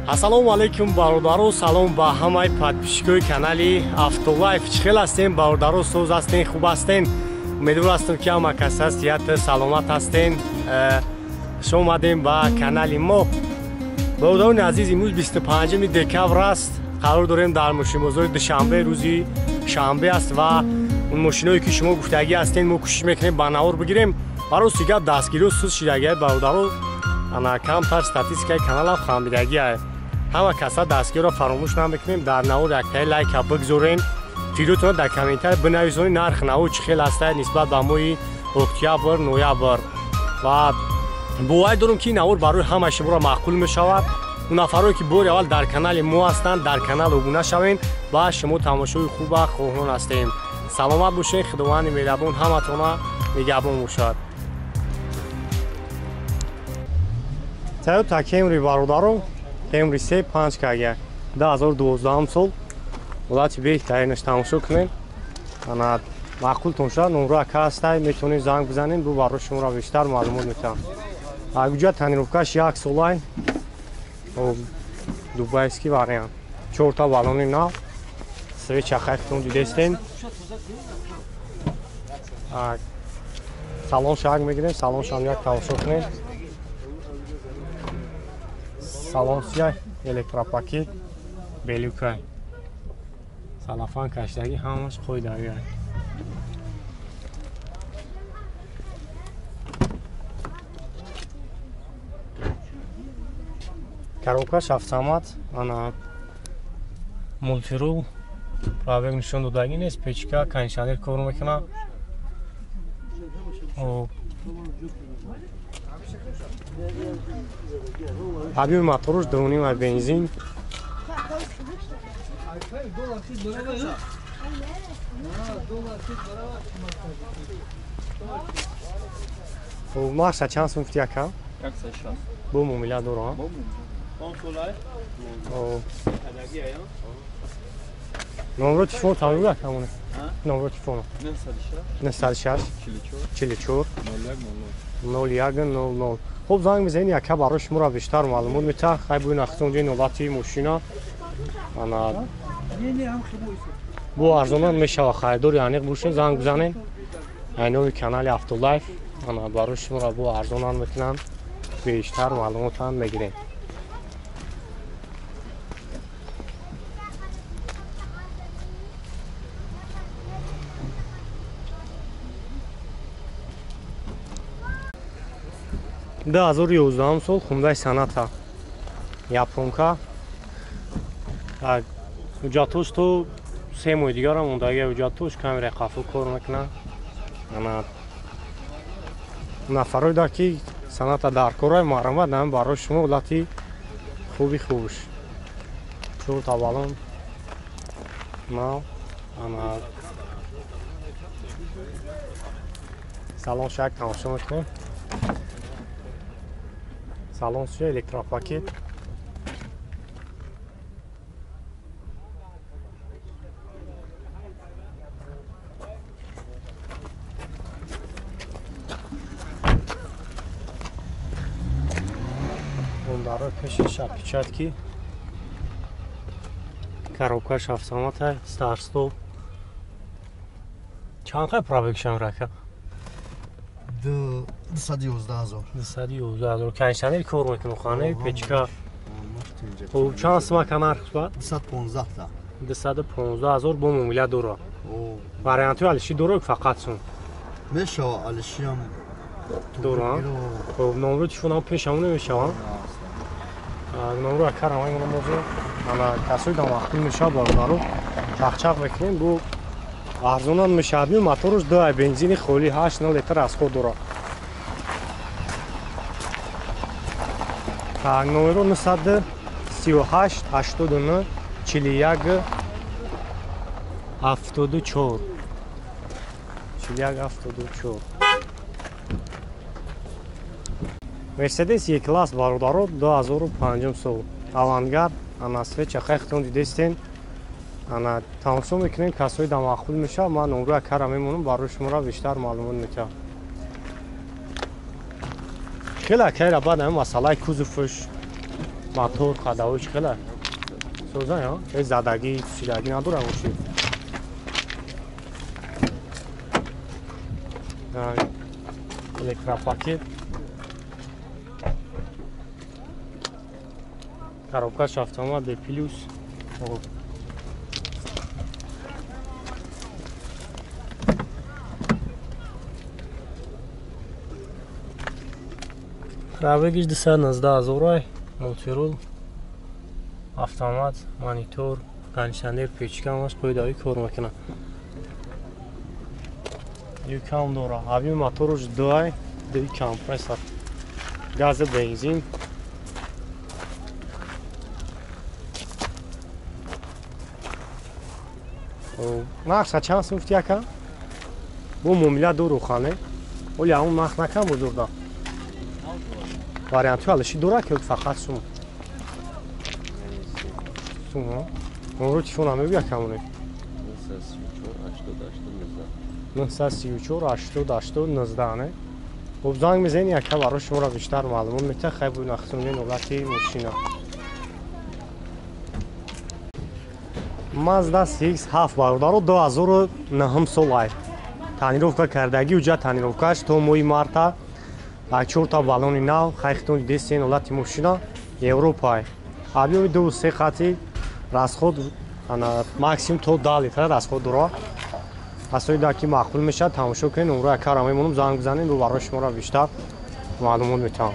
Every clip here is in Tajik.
Ассалому алайкум бародаро, салом ба ҳамаи подписчикои канали Автолайф. Чӣ хел ҳастем бародаро, соз ҳастен, хуб ҳастен? Умедвор ҳастем ки ҳама кас ҳастият саломат ҳастен. Хуш омадем ба канали мо. Бародарони азиз, имрӯз 25 декабр аст. Қарор дорем дар мошинбозори Душанбе, рӯзи шанбе аст ва он мошиное ки шумо гуфтагӣ ҳастен, мо кӯшиш мекунем ба навор бигирем. Барои гап дастгириҳо суст шидагиай бародаро, ана камтар статистикаи каналам хамбидагиай. Ҳама каса дастгириро фаромӯш намекунем. Дар навор яктаи лайка бигзорен, фикротонро дар комментарий бинависонед, нарх навор чӣ хел ҳастад нисбат ба моҳи октябр, ноябр. Ва боварӣ дорем ки ин навор барои ҳамаи шуморо маъқул мешавад. Он нафарое ки бори аввал дар канали мо ҳастанд, дар канал обуна шавед ва шумо тамошои хуба хоҳон ҳастем. Саломат бошед, Худованди меҳрабон ҳаматона нигаҳбон бошад. Toyota Camry бародаро, Camry 3 5 кг 2012 сол, ҳолати беҳтаринаш тамошо кунед. Ана маъқултон шуд, номро ака ҳастай, метавонед занг бизанед, бу барои шуморо бештар маълумот метиҳам. Агуҷа тонировкаш як солай, дубайский вариант, чорта баллони нав, свеча хайфтон дидестен. Салон шаг мегирем, салон шам як тамошо кунед. Салон сияй, электропакет, белюкай, салафан кашидагӣ, ҳамаш қоидавиай. Коробкаш автомат, ана мультирул, пробег нишон додагӣ нест, печка, кондитсионер кор мекунад. Объёми моторуш 2,5 бензин. Нархша чанд сум гуфти ака? 160. Бо муомила дора? Номро телефон тамом ака моне? Номро телефон. 906 44 01 00. Хуб, занг мезанед, яка барои шуморо бештар маълумот метаҳад. Хай бо нахтон ҷои ҳолати мошина. Ана бо арзонан мешава, харидори аниқ бошед, занг бизанед. Айнови канали Автолайф ана барои шуморо бо арзонан мекунанд, бештар маълумотам мегирем. Ду 2011 сол, Хундай Соната, японка. Ҳуҷҷатҳош то 3 моҳи дигарам мондагия. Ҳуҷҷатҳош камераи қафо кор мекунад. Ана нафарое да ки Соната дар корай, марҳамат, ҳам барои шумо ҳолати хуби хубш. Чорта баллон нав, ана салон шак тамошо мекунем. Салон сия, электропакет. Ондаро пеши опечатки. Коробкаш автомата, старт-стоп. Чанд қай пробег шам рака? 211,000. 211,000. Кондитсионер кор мекунад, хона печка. Хуб, чанд сум ака нарх бад? 215 та. 215,000 бо муомила дора. Вариантҳои алиши дора фақат сум? Мешава, алишиам дора. Хуб, номро телефонам пешамон намешава. Номро ака рамай монам озо. Ана касои дам вақтӣ мешава бародаро. Чақчақ мекунем, бо арзонан мешавад. Моторуш 2 бензини холӣ 8 литр расход дорад. Номеро 938 89 41 74 41 74. Мерседес Е-класс бародаро, 2005 сол, Авангард, ана свеча хайхтон дидестен. Ана тамошо мекунем, касои да маъқул мешавад, ман номро акара мемонам, барои шуморо бештар маълумот метиҳам. Хеле акайра баъд ҳамин масъалаи кузовш Мотор ходовой чӣ хела? Соза, ҳа? Ҳеҷ задагӣ, чидагӣ надора мошин. Электропакет. Коробкаш автомат D+. Пробегиш 219 ҳазорай, мультирул, автомат, монитор, кондиционер, печка ҳамаш қоидави кор мекунад. Ю кам дора. Объем моторуш 2, 2 компрессор. Газ бензин. Нархша чанд сум гуфти ака? Бо муомила дору хане. Оли ҳамон нарх накам бузурда. Вариантҳои алиши дора ки фақат сум? Сум, ҳа? Онро телефон мегӯя камоне? 934 88 19, не? Хуб, занг мезанед, яка барои шуморо бештар маълумот метиҳад. Хай бо нахсунии ҳолати мошина. Mazda CX-7 бародаро 2009 солай. Тонировка кардагӣ, уҷа тонировкаш то моҳи марта. 4 та баллони нав, хайхтон дидесен ҳолати мошина Европай. Объёми 2.3 хати расход ана максимум то 10 литр расход дора. Асои да ки маъқул мешавад, тамошо кунед, номро якара мемонам, занг бизанед, бо барои шуморо бештар маълумот метиҳам.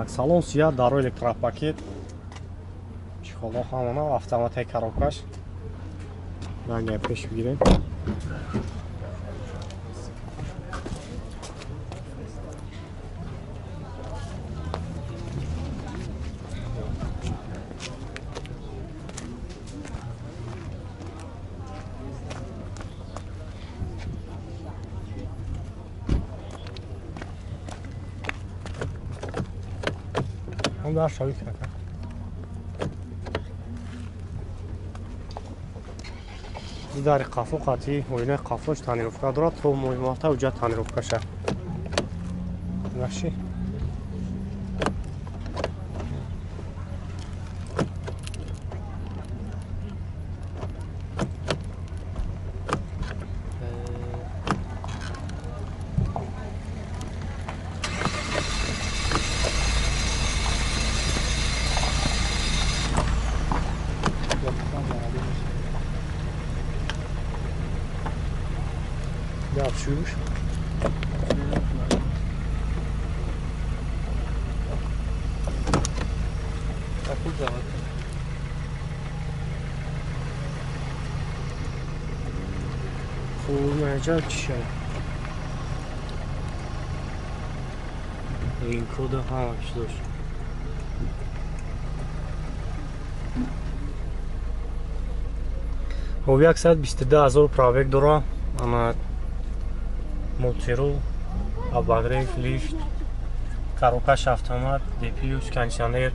Салон сия, даро электропакет, чехоло ҳамона, автоматаи коробкаш. Ранга пеш бигирем. Ҳам дар шавӣ кака. Дари қафо қатъи оинаи қафош тонировка дорад, то моҳи марта уҷа тонировкаша. Наши. Yapışıyormuş. Хуб, аҷаб чӣ шуд. Ин кода ҳамаш дошт. Хуб, 122 ҳазор пробег дора. Ана мультирул, обогрев, лифт, коробкаш автомат, D+, кондиционер,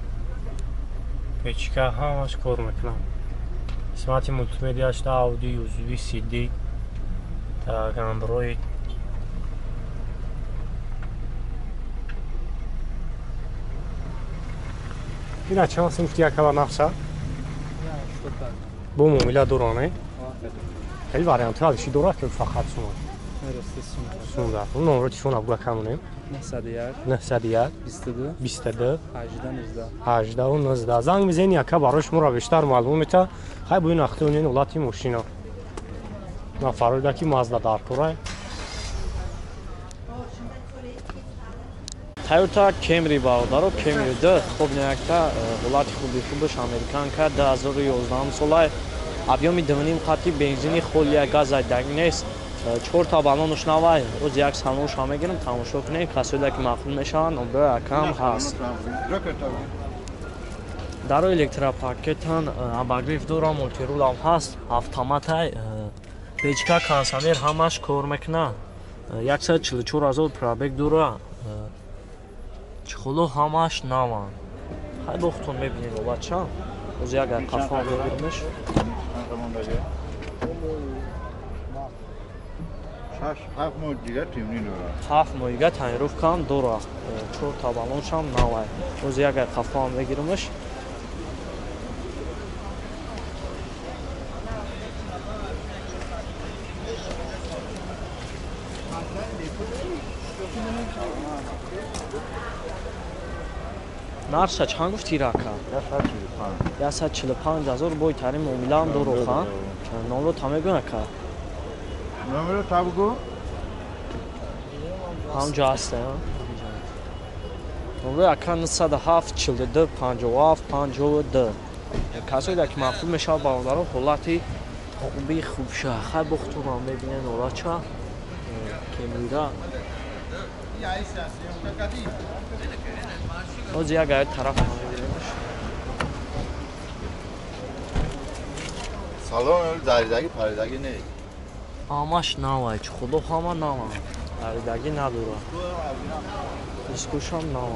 печка ҳамаш кор мекунад. Қисмати мултимедиаш Audi, USB, CD, так Android. Ина чанд сум гуфти якава нақша? Бо муомила дора, не? Хеле вариантҳо алиши дора ки фақат сум? Сум да. Номро телефон абгӯя камонем. 901 901 22 22 18 19 18 19. Занг мезанед, яка барои шуморо бештар маълумот метиҳад. Хай бо ин нахтунин ҳолати мошина. Нафароида ки Мазда дар корай. Toyota Camry бародаро, Camry 2 хуб неякта ҳолати хуби хубаш американка 2011 солай. Объёми 2.5 қати бензини холия газай даг нест. 4 та баллонуш навай. Оз як салонша мегирам, тамошо кунед. Касоида ки маъқул мешаванд, номрои акам ҳаст. Даро электропакетан, обогрев дора, мультирулам ҳаст, автоматай, печка, кондиционер ҳамаш кор мекунад. 144 ҳазор пробег дора. Чехоло ҳамаш наванд. Хай бо худтон мебинед бача. Оз як қафо мегирмеш. 6-7 моҳ дига темни дорад. 7 моҳ дига тонировка ҳам дорад. 4 та баллонш ҳам навай. Оз як ай қафо ҳам мегиримаш. Нарша чанд гуфти рака? 145 ҳазор бой тарин муомила ҳам дору ха? Номро та мегӯян ака? Номро та бугӯ? Ҳамҷо ҳаста? Номрои ака 907 42 57 52. Касое ки маъқул мешавад бародаро, ҳолати хуби хубша. Хай бохтонам мебинен орача кемира. Оз як ай тараф мебинемш. Салон даридаги паридаги не. Ҳамаш навай, чӣ худо ҳама нава. Даридаги надора. Дискушам нава.